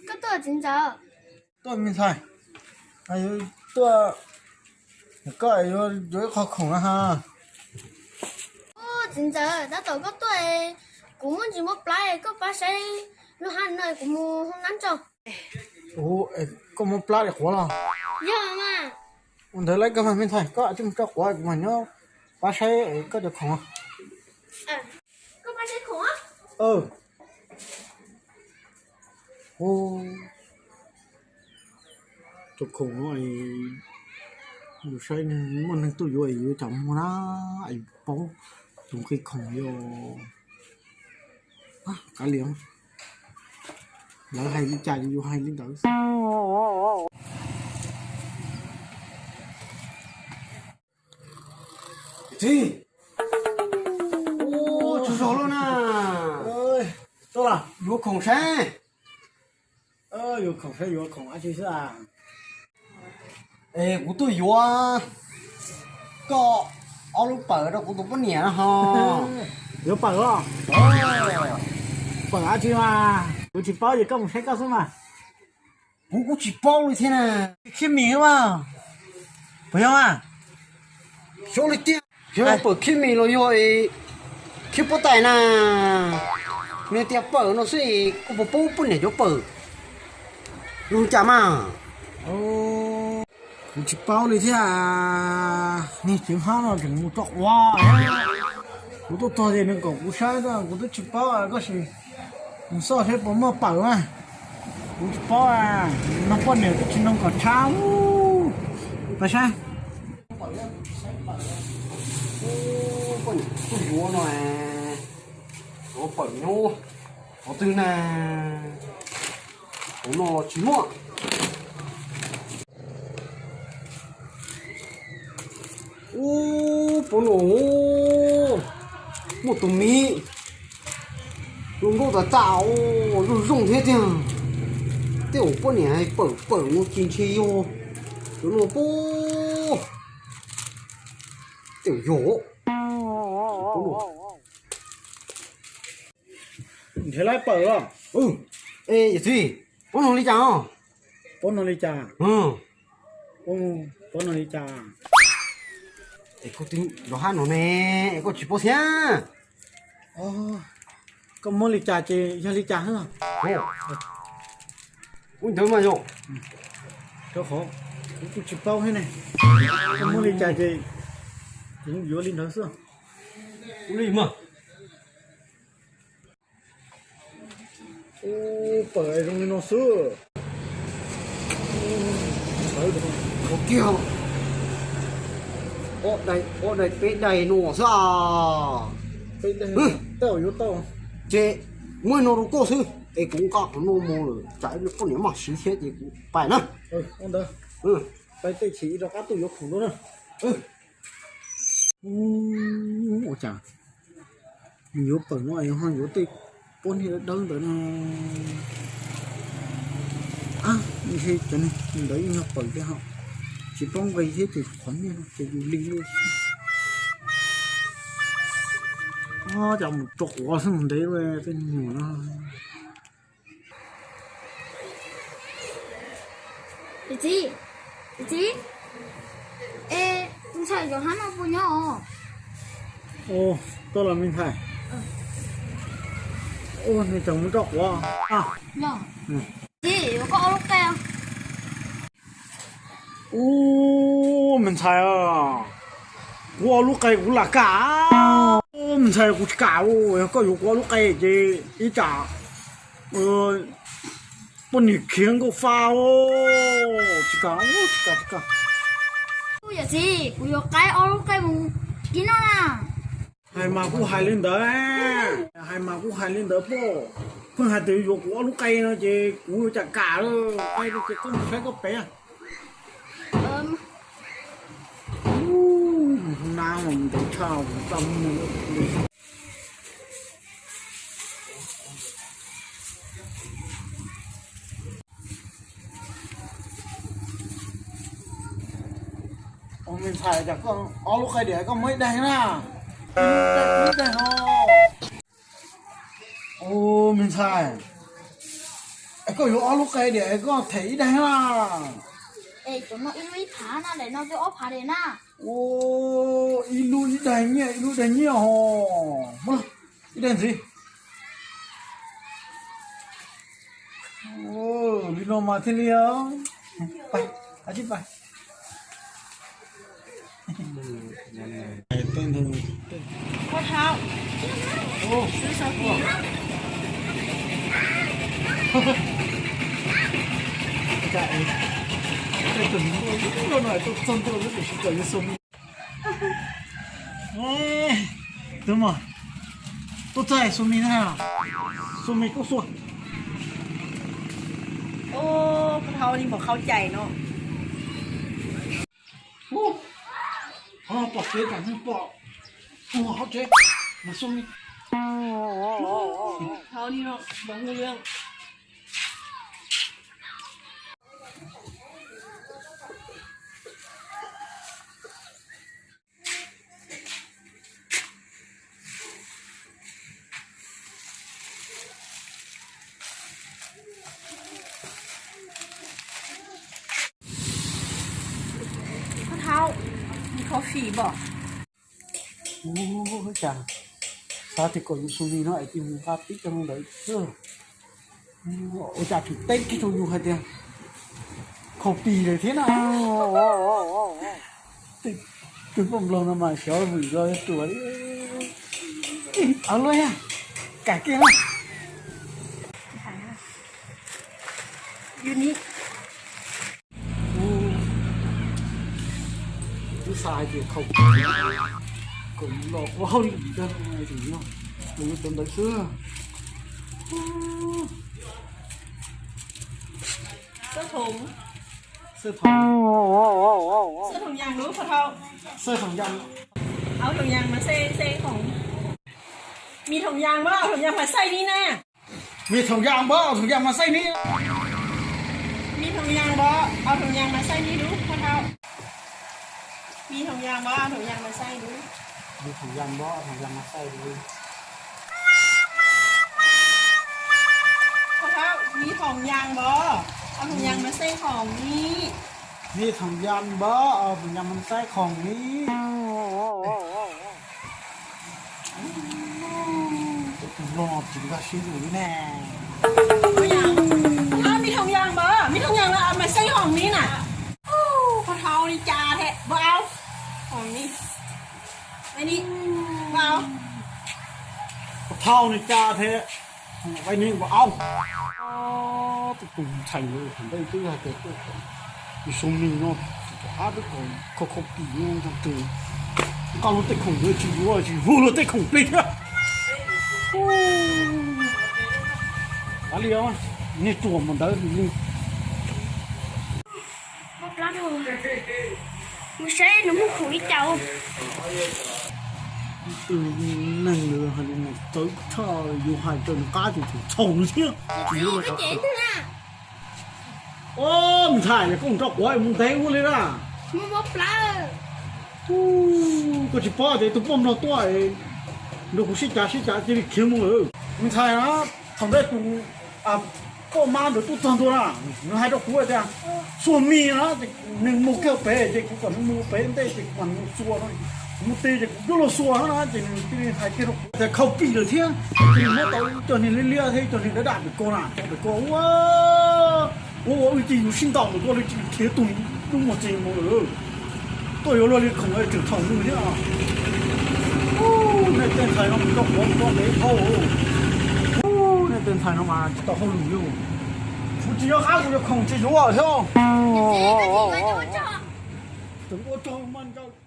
Koj tuaj txiv ntxawm? Tuaj me ntxhais, tuaj, koj yuav ib qho khoom na ha. Txiv ntxawm, tab tom koj tuaj, kuv muaj ntsis mob plab, koj pab saib lub hab no kuv mus hoob nab tso. Koj mob plab li quav los? Yog mas. Ua ntawd lawv koj mas me ntxhais, koj cia mus tso quav kuv mas nyob pab saib koj cov khoom. Koj pab saib khoom. Cov khoom no, yus saib muaj neeg tuaj yuav es yuav tsam muag na, es paub tus nqi khoom yog. Kav liam, lawv hais li cas yus hais li ntawd. Txiv, ua tsaug zog lawm na. Yuav khoom saib. Yuav khoom saib yuav khoom dab tsi xwb a? Es kuv tuaj yuav koj ob lub pawm rau kuv tus poj niam no ho. Yuav pawm los? Pawm dab tsi mas kuv tsis paub ces koj mus saib koj xwb mas. Kuv kuj tsis paub li thiab na. Khib mis mas, puas yog mas? Xyov li tiag, yog pawm khib mis los yog khib pob tais na. Nws tias pawm no xwb, koj puas paub poj niam cov pawm zoo cas mas? Kuv tsis paub li thiab. Niag tsev hab no tseem mus tso quav. Kuv tuaj txog ces nws kom kuv saib, kuv twb tsis paub, koj sim mus xauj saib puas muaj pawm mas. Kuv tsis paub, nug poj niam twb tsis nug kom tshab. Pab saib. Poj niam tuaj yuav no, yuav pawm nyob qhov twg na? Hauv no los tsis muaj. Ub, pov no muaj tus miv zoo nkauj tas tas, zoo zoo thiab tiag. Tej zaum poj niam hais pawm pawm no ces ntshe yog cov no pob. Tej zaum yog. Nrhiav lawv pawm los? Es yawm txiv, pob no li cas os? Pob no li cas? Pob no li cas? Es koj twb los hab no ne, es koj tsis paub thiab. Koj muab li cas ces yog li cas xwb. Ua ntawd mas yog. Rau qhov kuv kuj tsis paub thiab ne. Koj muab li cas ces kuv yuav li ntawd xwb. Ua li mas. Ub, pawm zoo li no xwb. Ua kiag ob daim peb daim no xwb. Tej zaum yuav tau. Ces muab no rau koj xwb es kuv nqa qhov no mus lawm tsam ib pliag poj niam maj siv thiab ces kuv pais na. Pais tej chim rov qab tuaj yuav khoom dua na. Ua cas nws yuav pawm no es ho yuav tej pob niag dawb dawb ntawd no. Ntshe cov niag ntawd yeej yog pawm thiab ho. Tsis paub nqi thiab ces qhov niag no ces yus li li. Cas mus tso quav xwb ntev tej nyuam no. Txiv, txiv, es tus ntxhais cov hab no puas nyob os? Tuaj los me ntxhais. Nws tseem mus tso quav. Txiv, yuav koj ob lub qe. Ub, me ntxhais, kuv ob lub qe kuv lam kam. Ub, me ntxhais, kuv tsis kam, yog koj yuav kuv ob lub qe ces ib tsam poj niam khiav nkauj fa. Tsis kam, tsis kam, tsis kam. Yawm txiv, kuv yuav qaib ob lub qe mus kib noj na. Hais mas kuj hais li ntawd, hais mas kuj hais li ntawd pob. Pheej hais tias yuav kuv ob lub qe no ces kuv yuav tsum kam lawm, qe no ces koj mus saib koj pem. Nab mus ntev tshaj kuv txaj muag. Ua me ntxhais, cas koj ob lub qe diam koj muab ib daig na? Ib daig os. Ntxhais, es koj yuav ob lub qe diam es koj them ib daim na. Es cov no ib lub ib phav na, daim no twb ob phav diam na. Ua, ib lub ib daim nyiaj, ib lub ib daim nyiaj hos. Ib daim ntxiv. Li no mas thiaj li. Pais, a tsis pais. Tus muam, tuaj txog Xu Mis na, Xu Mis tuaj xua. Ua, pog thau li npaum qhau cais no. Ua, pom kev kam neeg pom, ua hauv tsev, mas Xu Mis. Thau li no, npaum hu li. Pog thau, coffee pom. Ua cas xav tias kom yus Xu Mis no es cia mus nqa tib cov no ntawd xwb. Ua cas tseem teb kiag rau yus hais tias khaus pis lawm thiab na. Tus poj nplog no mas xyov vwm los ruam li. Av luaj, kam kiag na. Twb xav hais tias khaus pis, kom los ua hauj lwm, tus yuav cov ntawd xwb. Xwb thoom, xwb thoom, xwb thoom yas lub, xwb thoom yas, au thoom yas mas xej, xej thoom, mis thoom yas mas, au thoom yas mas xej ni na. Mis thoom yas npawg, au thoom yas mas xej ni. Mis thoom yas npawg, au thoom yas mas xej ni lub, pog thau. Mis thoom yas npawg, au thoom yas mas xej lub. Mis thoom yas npawg, au thoom yas mas xej lub. Pog thau, mis thoom yas npawg, au thoom yas mas xej khoom ni. Mis thoom yas npawg, au thoom yas mas xej khoom ni. Tus no tsis nkag siab li ne. Mis thoom yas npawg, mis thoom yas mas xej khoom ni na. Pog thau li cas thiab npawg, au khoom ni. Thau li cas thiab, npawg, au. Tus ntxhais ntawd thaum ntej twb hais tias Xu Mis no, ab, twb khaus pis no, nqa luag tej khoom ntawd tsis yuav, tsis hu luag tej khoom plig thiab. Av li, niag ruam mus ntawd li. Mus saib nws muaj khoom li cas. Tus neeg ntawd hais lus txawv tshaj, yus hais rau nws qab ces tseem txhaum nws thiab. Ua, me ntxhais, koj mus rau quav mus ntev ua li na. Koj tsis paub tias tus poj nplog tuaj nrog kuv sib cav sib cav cia li khiav mus lawm. Me ntxhais na, thaum ntej tus poj mab ntawd tuaj txog ntua na, nws hais rau kuv tias Xu Mis na, nws mus kiag pem ces kuv kom nws mus pem ntej ces kuv mam mus xua no. Kuv mus txog ces kuv twb los xua no na ces nws cia li hais kiag rau kuv tias khaus pis lawm thiab, ces nws muab tau ib co niag liab liab thiab ib co niag dab dam pem ko na, pem ko ua, ua ua wb cia yus sib ntaus ntawm ko li, khiav tus lub muag txeeg mus lawm. Tuaj yuav luag li khoom tseem txhaum nws thiab. Nej tej ntxhais no mus rau qhov ntev dhau. Nej tej ntxhais no mas tsis tau hauj lwm li. Kuv tsis nco qab kuv yuav khoom tsis yuav thiab. Tseem ua rog mas ncaws.